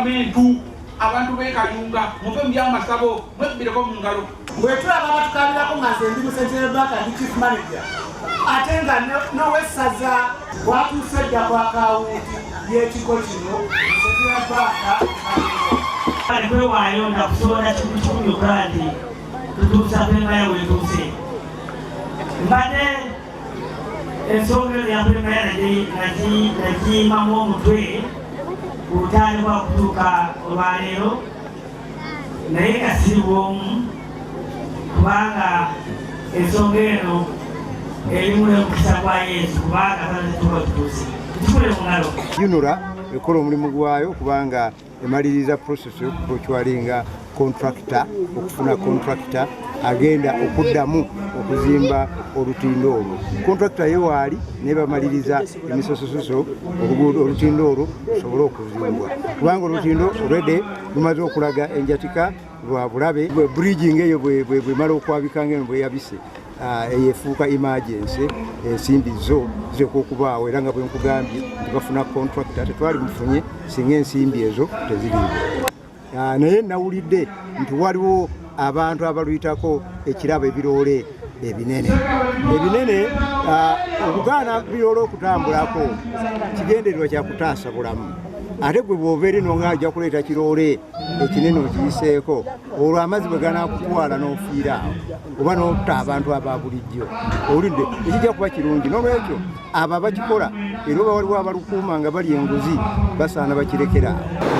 Sacramentu. Abantu b'e Kayunga muve mu by'amasabo mwebbireko mu ngalo. Bwetulaba abatukabirako nga nze ndi mu Centenary Bank, ndi chief manager, ate nga n'owessaza bwatuuse dda kwa kawunti y'ekigo kino Centenary Bank. Bali kwewaayo nga kusonda kikumi kikumi okulaba nti tutuusa Premaya wetuuse. Mbadde ensonga eno ya Premaya nagiyimamu omutwe ku lutandikwa okutuuka olwaleero, naye nga siri bwomu, kubanga ensonga eno erimu n'omukisa gwa Yesu, kubanga tuba tutuuse tukule mu ngalo. UNRA ekola omulimu gwayo kubanga emaliriza process y'okuprocuringa contractor, okufuna contractor agenda okuddamu okuzimba olutindo olwo. Contractor ye waali, naye bamaliriza emisosososo oluguudo, olutindo olwo lusobole okuzimbwa, kubanga olutindo already lumaze okulaga enjatika lwa bulabe. Bridging eyo bwemala okwabika ngeno bweyabise, eyo efuuka emergency. Ensimbi zo zireka okubaawo, era nga bwenkugambye nti bafuna contractor, tetwali mufunye singa ensimbi ezo teziriiwo. Naye nawulidde nti waliwo abantu abaluyitako ekirabo, ebiroole ebinene ebinene. Okugaana biroole okutambulako kigendererwa kya kutaasa bulamu, ate gwe bw'ova eri nonga ajja kuleeta kiroole ekinene okiyiseeko, olwo amazzi bwe ganakutwala n'ofiira awo oba n'otta abantu aba bulijjo, owulidde, ekijja kuba kirungi. N'olwekyo abo abakikola, era oba waliwo abalukuuma nga bali enguzi, basaana bakirekera awo.